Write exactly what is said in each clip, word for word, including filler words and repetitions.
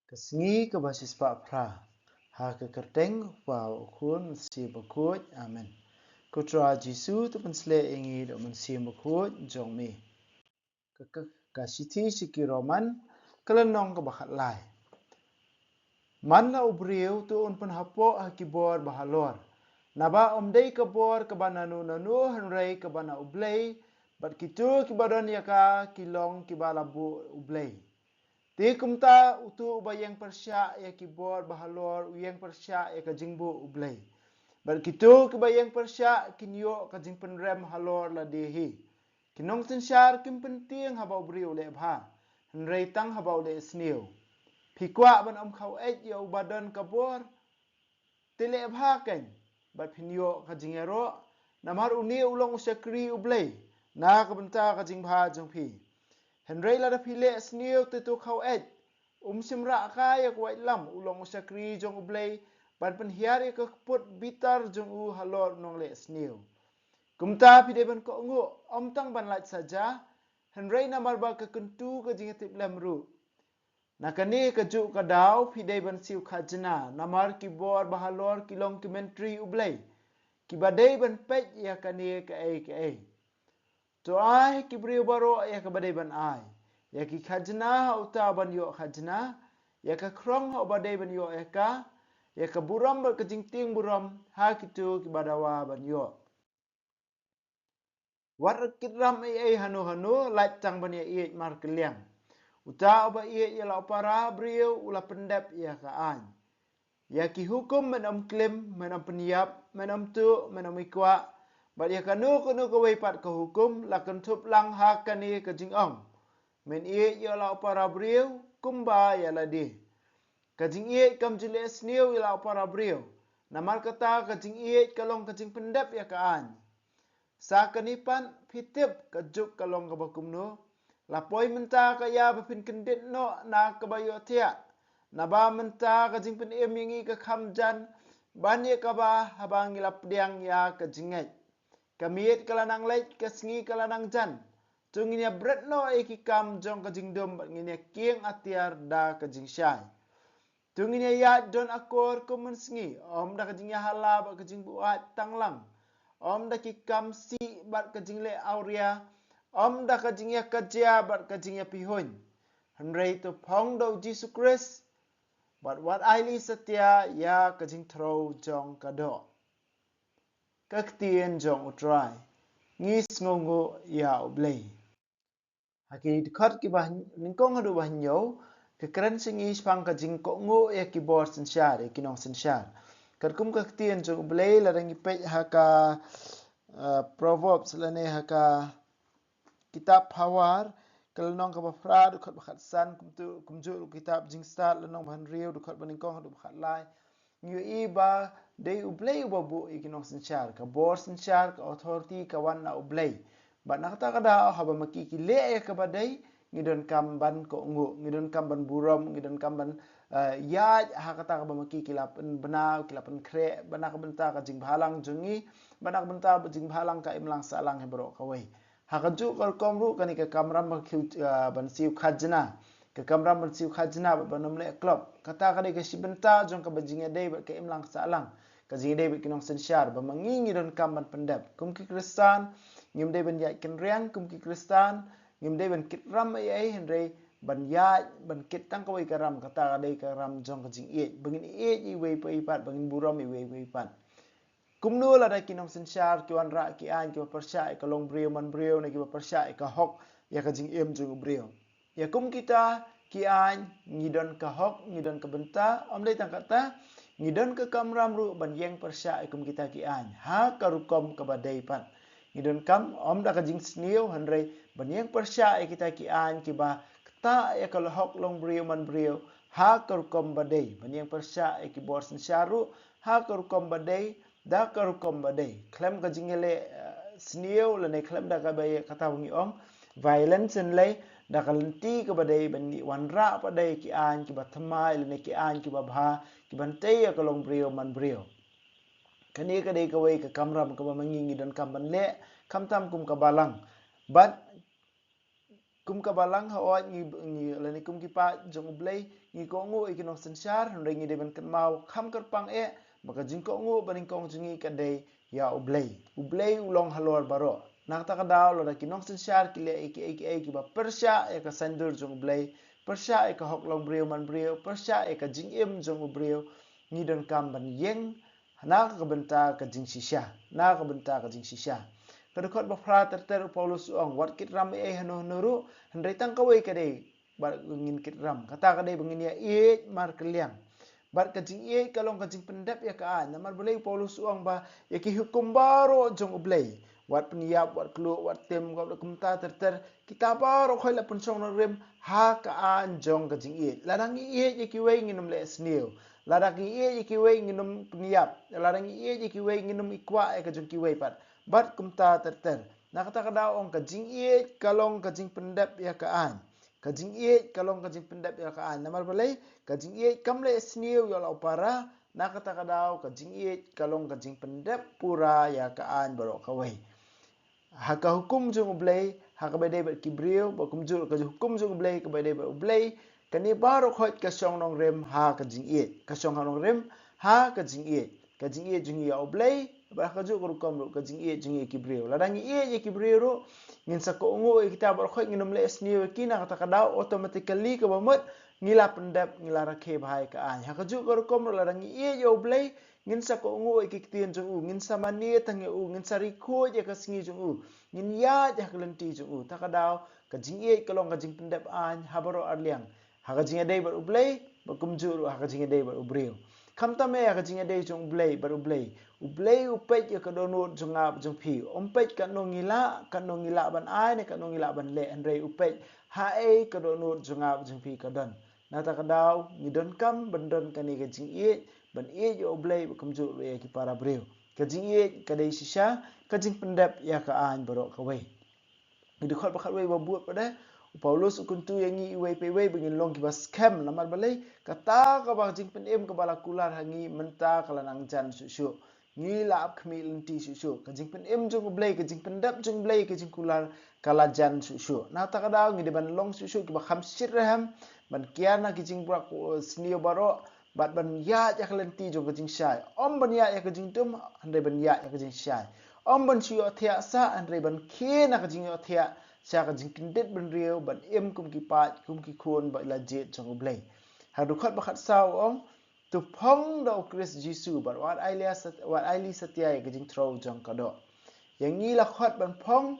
Ka sngi kaba shispah phra. Ha ka kyrteng u Kpa, u Khun, u Mynsiem Bakhuid. Amen. Ko Trai Jisu, to pynshlei ïa ngi da u Mynsiem Bakhuid jong me. Ka, ka, ka shithi sha ki Roman, ka lynnong kaba khatlai. Man la u briew to un pynhapoh ha ki bor ba halor. Naba ym dei ka bor kaba nano nano, hynrei kaba na U Blei, bad kito kiba don ïa ka ki long kiba la buh U Blei. Te kumta uto uba ïeng pyrshah ïa ki bor ba halor u ïeng pyrshah ïa ka jingbuh U Blei. Bad kito kiba ïeng pyrshah kin ïoh ka jingpynrem halor lade hi. Ki nongsynshar kim pyntieng haba u briew u leh bha, hynrei tang haba u leh sniew. Phi kwah ban ym khaw eit ïa uba don ka bor? Te leh bha kein, bad phin ïoh ka jingïaroh, namar une u long u shakri U Blei na ka bynta ka jingbha jong phi. Hynrei lada phi leh sniew te to khaw eit, um shim rah ka ïa ka waitlam, u long u shakri jong U Blei, ban pynhiar ïa ka kput bitar jong u halor u nongleh sniew. Kumta phi dei ban kohnguh, ym tang ban lait saja, hynrei namar ba ka kyntu ka jingïatiplem ruh. Na kane kajuh ka daw phi dei ban siew khajna, namar ki bor ba halor ki long ki myntri U Blei, kiba dei ban peit ïa kane kaei kaei. To ai ha ki briew baroh ïa kaba dei ban ai. Ïa ki khajna ha uta uban ïoh khajna, ïa ka khrong ha uba dei ban ïoh ïa ka, ïa ka burom bad ka jingtieng burom ha kito kiba dawa ban ïoh. Wat kit ram ei ei hano hano, lait tang ban ïa ïeit markylliang. Uta uba ïeit ïa la u para briew u la pyndep ïa ka aiñ. Ïa ki hukum men ym klim, men ym pynïap, men ym tuh, men ym ikwah. Bad ïa kano kano kawei pat ka hukum la kynthup lang ha kane ka jingong: Men ïeit ïa la u para briew kumba ïa lade. Ka jingïeit kam ju leh sniew ïa la u para briew. Namar kata ka jingïeit ka long ka jingpyndep ïa ka aiñ. Sa kane pat phi tip ka juk ka long kaba kumno. La poi mynta ka ïa ba phin kyndit noh na kaba ïohthiah. Naba mynta ka jingpynim ïa ngi ka kham jan, ban ïa kaba haba ngi la pdiang ïa ka jingngeit. Ka miet ka la nang leit, ka sngi ka la nang jan. To ngin ïa bret noh ïa ki kam jong ka jingdum bad ngin ïa kieng atiar da ka jingshai. To ngin ïa ïaid don akor kum mynsngi, ym da ka jingïahala bad ka jingbuaid tang lang, ym da ki kam sih bad ka jingleh awria, ym da ka jingïakajia bad ka jingïapihuiñ. Hynrei to phong da u Jisu Khrist, bad wat ailad satia ïa ka jingthro jong ka doh. Ka ktien jong U Trai. Ngi sngewnguh ïa U Blei. Ha ki dkhot kiba hyn-, nyngkong haduh ba hynñiew, ka kren sha ngi shaphang ka jingkohnguh ïa ki bor synshar, ïa ki nongsynshar. Katkum ka ktien jong U Blei, lada ngi peit ha ka, eh, Proverbs lane ha ka kitab Phawar, ka lynnong kaba phra, dkhot ba khatsan, kumtu, kumjuh ruh kitab Jingstad, lynnong ba hynriew, dkhot ba nyngkong haduh ba khatlai. Ngi ïohi ba dei U Blei uba buh ïa ki nongsynshar, ka bor synshar, ka authority ka wan na U Blei. Bad na kata ka daw haba ma ki ki leh ïa kaba dei, ngi donkam ban kohnguh, ngi donkam ban burom, ngi donkam ban, eh, ïaid ha kata kaba ma ki ki la pynbna, ki la pynkhreh, bad na ka bynta ka jingbhalang jong ngi, bad na ka bynta ka jingbhalang ka imlang sahlang hi baroh kawei. Ha kajuh ka rukom ruh kane ka kamram ban siew, ah, ban siew khajna. Ka kamram ban siew khajna bad ban ym leh klop. Kata ka dei ka shi bynta jong kaba jingïadei bad ka imlang sahlang. Ka jingïadei bad ki nongsynshar ba ma ngi ngi donkam ban pyndep. Kum ki Khristan, ngim dei ban ïaid kynriang, kum ki Khristan, ngim dei ban kit ram ei ei, hynrei ban ïaid, ban kit tang kawei ka ram, kata ka dei ka ram jong ka jingïeit. Ba ngin ïeit iwei pa iwei pat, ba ngin burom iwei pa iwei pat. Kumno lada ki nongsynshar ki wanrah ki aiñ kiba pyrshah ïa ka longbriew manbriew ne kiba pyrshah ïa ka hok ïa ka jingim jong u briew. Ïa kum kita ki aiñ ngi don ka hok, ngi don ka bynta, ym dei tang kata, ngi don ka kamram ruh ban ïeng pyrshah ïa kum kita ki aiñ ha ka rukom kaba dei pat. Ngi donkam ym da ka jingsniew hynrei ban ïeng pyrshah ïa kita ki aiñ kiba ktah ïa ka hok longbriew manbriew ha ka rukom ba dei, ban ïeng pyrshah ïa ki bor synshar ruh ha ka rukom ba dei, da ka rukom ba dei. Khlem ka jingïaleh, eh, sniew lane khlem da kaba ïa kata ba ngi ong violence, hynrei da ka lynti kaba dei ban ngi wanrah pat da ki aiñ kiba thymmai lane ki aiñ kiba bha kiban tei ïa ka longbriew manbriew. Kane ka dei kawei ka kamram kaba ma ngi ngi donkam ban leh, khamtam kum ka balang. Bad Kum ka balang ha ot ngi, ngi lane kum ki paid jong U Blei, ngi kohnguh ïa ki nongsynshar, hynrei ngi dei ban kynmaw kham kyrpang eh ba ka jingkohnguh banyngkong jong ngi ka dei ïa U Blei. U Blei u long halor baroh. Na kata ka daw lada ki nongsynshar ki leh ïa kiei kiei kiba pyrshah ïa ka saiñdur jong U Blei, pyrshah ïa ka hok long briew man briew, pyrshah ïa ka jingim jong u briew, ngi donkam ban ïeng na ka bynta ka jingshisha, na ka bynta ka jingshisha. Ka dkhot ba phra ter ter u Paulus u ong, wat kit ram ei ei hano hano ruh, hynrei tang kawei ka dei ba ngin kit ram. Kata ka dei ba ngin ïa ïeit markylliang. Bad ka jingïeit ka long ka jingpyndep ïa ka aiñ. Namar balei u Paulus u ong ba ïa ki hukum baroh jong U Blei, wat pynïap, wat kluh, wat tim, wat kumta ter ter, kita baroh khoit la pynshong nongrim ha ka aiñ jong ka jingïeit. Lada ngi ïeit ïa kiwei ngin ym leh sniew. Lada ngi ïeit ïa kiwei ngin ym pynïap. Lada ngi ïeit ïa kiwei ngin ym ïkwah ïa ka jong kiwei pat. Bad kumta ter ter. Na kata ka daw ong ka jingïeit ka long ka jingpyndep ïa ka aiñ. Ka jingïeit ka long ka jingpyndep ïa ka aiñ. Namar balei? Ka jingïeit kam leh sniew ïa la u para. Na kata ka daw ka jingïeit ka long ka jingpyndep pura ïa ka aiñ baroh kawei. Ha ka hukum jong U Blei, ha kaba dei bad ki briew, ba kumjuh ka hukum jong U Blei, kaba dei bad U Blei, kane baroh khoit ka shong nongrim ha ka jingïeit. Ka shong ha nongrim ha ka jingïeit. Ka jingïeit jong ngi ïa U Blei, bad ha kajuh ka rukom ruh ka jingïeit jong ngi ïa ki briew. Lada ngi ïeit ïa ki briew ruh, ngin sa kohnguh ïa kita baroh khoit, ngin ym leh sniew ïa ki, na kata ka daw automatically kaba mut ngi la pyndep, ngi la rakhe bha ïa ka aiñ. Ha kajuh ka rukom ruh lada ngi ïeit ïa U Blei, ngin sa kohnguh ïa ki ktien jong u, ngin sa mane tang ïa u, ngin sa ri khuid ïa ka sngi jong u, ngin ïaid ïa ka lynti jong u. Ta ka daw ka jingïeit ka long ka jingpyndep aiñ ha baroh arliang. Ha ka jingïadei bad U Blei, bad kumjuh ruh ha ka jingïadei bad u briew. Khamtam eh ha ka jingïadei jong U Blei bad U Blei. U Blei u peit ïa ka dohnud jong nga bad jong phi. Um peit katno ngi lah, katno ngi lah ban ai, ne katno ngi lah ban leh, hynrei u peit haei ka dohnud jong nga bad jong phi ka don. Na ta ka daw, ngi donkam ban don kane ka jingïeit, ban ïeit ïa U Blei, bad kumjuh ruh ïa ki para briew. Ka jingïeit ka dei shisha ka jingpyndep ïa ka aiñ baroh kawei. Ngi dkhot ba khatwei ba bud pat de, u Paulus u kyntu ïa ngi iwei pa iwei ba ngin long kiba skhem, namar balei? Kata kaba jingpynim kaba la kular ha ngi mynta ka la nang jan shuh shuh. Ngi la ap khmih lynti shuh shuh. Ka jingpynim jong U Blei, ka jingpyndep jong U Blei, ka jingkular ka la jan shuh shuh. Na ta ka daw ngi dei ban long shuh shuh kiba kham shitrhem, ban kiar na ki jingbrak, uh, sniew baroh, bad ban ïaid ïa ka lynti jong ka jingshai. Ym ban ïaid ïa ka jingdum, hynrei ban ïaid ïa ka jingshai. Ym ban shu ïohthiah sah, hynrei ban khie na ka jingïohthiah sha ka jingkyndit bynriew, ban im kum ki paid, kum ki khun ba la jied jong U Blei. Ha dkhot ba khatsaw u ong, to phong da U Khrist Jisu, bad wat ailad sat-, wat ailad satia ïa ka jingthro jong ka doh. Ïa ngi la khot ban phong,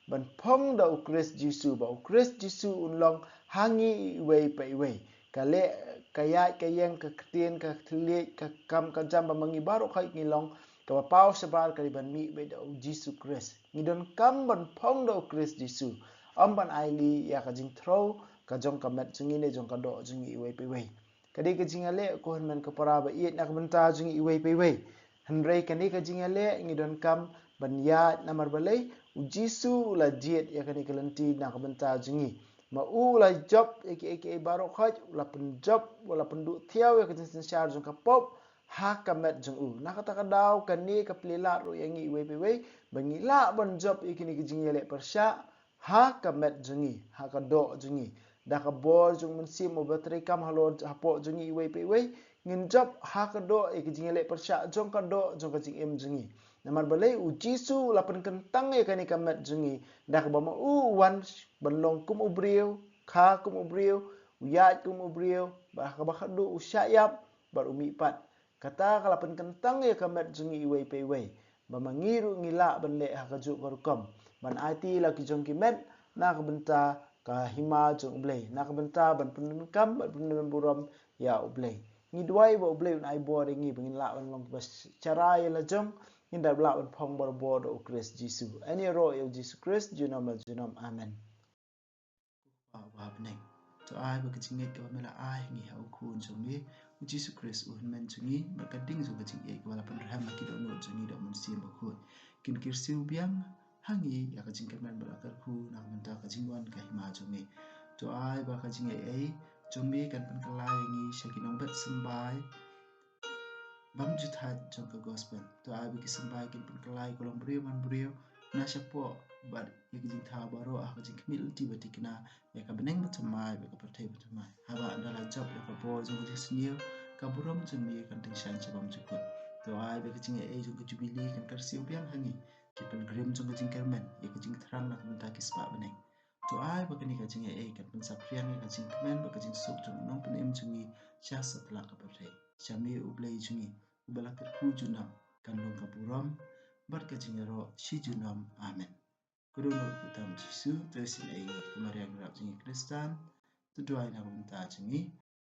ban phong da U Khrist Jisu, ba U Khrist Jisu un long ha ngi iwei pa iwei. Ka leh, ka ïaid, ka ïeng, ka ktien, ka thylliej, ka kam ka jam, ba ma ngi baroh khoit ngi long, kaba paw shabar ka dei ban mih beit da U Jisu Khrist. Ngi donkam ban phong da U Khrist Jisu. Ym ban ailad ïa ka jingthro ka jong ka met jong ngi ne jong ka doh jong ngi iwei pa iwei. Ka dei ka jingïaleh, ko hynmen ko para ba ïeit, na ka bynta jong ngi iwei pa iwei. Hynrei kane ka jingïaleh ngi donkam ban ïaid, namar balei? U Jisu u la jied ïa kane ka lynti na ka bynta jong ngi. Ma u u la jop ïa kiei kiei baroh khoit, u la pynjop, u la pynduh thiaw ïa ka jingsynshar jong ka pop ha ka met jong u. Na kata ka daw kane ka plie lad ruh ïa ngi iwei pa iwei ba ngi lah ban jop ïa kane ka jingïaleh pyrshah ha ka met jong ngi, ha ka doh jong ngi. Da ka bor jong U Mynsiem uba treikam halor hapoh jong ngi iwei pa iwei, ngin jop ha ka doh ïa ka jingïaleh pyrshah jong ka doh jong ka jingim jong ngi. Namar balei? U Jisu u la pynkyntang ïa kane ka met jong ngi, da kaba ma u u wan ban long kum u briew, kha kum u briew, u ïaid kum u briew, bad ha kaba khadduh u shah ïap bad u mih pat. Kata ka la pynkyntang ïa ka met jong ngi iwei pa iwei. Ba ma ngi ruh ngi lah ban leh ha kajuh ka rukom, ban aiti la ki jong ki met na ka bynta ka hima jong U Blei, na ka bynta ban pyndonkam, ban pyndonkam burom ïa U Blei. Ngi duwai ba U Blei un ai bor ïa ngi ba ngin lah ban long kiba shara ïa la jong, ngin da lah ban phong barabor da U Khrist Jisu. Ani ro ïa U Jisu Khrist junom la junom. Amen. Ko Kpa uba ha bneng, to ai ba ka jingngeit kaba me la ai ha ngi ha u Khun jong me u Jisu Khrist u hynmen jong ngi, bad ka ding jong ka jingngeit kaba la pynrhem ha ki dohnud jong ngi da u Mynsiem Bakhuid kin kyrsiew biang ha ngi ïa ka jingkyrmen bad la kyrkhu na ka bynta ka jingwan ka hima jong me. To ai ba ka jingaiei jong me kan pynkylla ïa ngi sha ki nongbet symbai bymjukut jong ka gospel. To ai ba ki symbai kin pynkylla ïa ka longbriew manbriew na shapoh bad ïa ka jingthaw baroh ha ka jingkhmih lynti ba thikna ïa ka bneng ba thymmai bad ka pyrthei ba thymmai. Haba ynda la jop ïa ka bor jong ka jingsniew, ka burom jong me kan tyngshaiñ sha bymjukut. To ai ba ka jingaiei jong ka jubili kan kyrsiew biang ha ngi ki pilgrim jong ka jingkyrmen ïa ka jingthrang na ka bynta ki spah bneng. To ai ba kane ka jingaiei kan pynsaphriang ïa ka jingkmen bad ka jingsuk jong u nongpynim jong ngi sha satlak ka pyrthei. Sha me U Blei jong ngi uba la kyrkhu junom, kan long ka burom bad ka jingïaroh shi junom. Amen. Ka dohnud kyrteng Jisu, to isynei ïa ngi. Ko Maria nongrep jong ngi Khristan, to duwai na ka bynta jong ngi.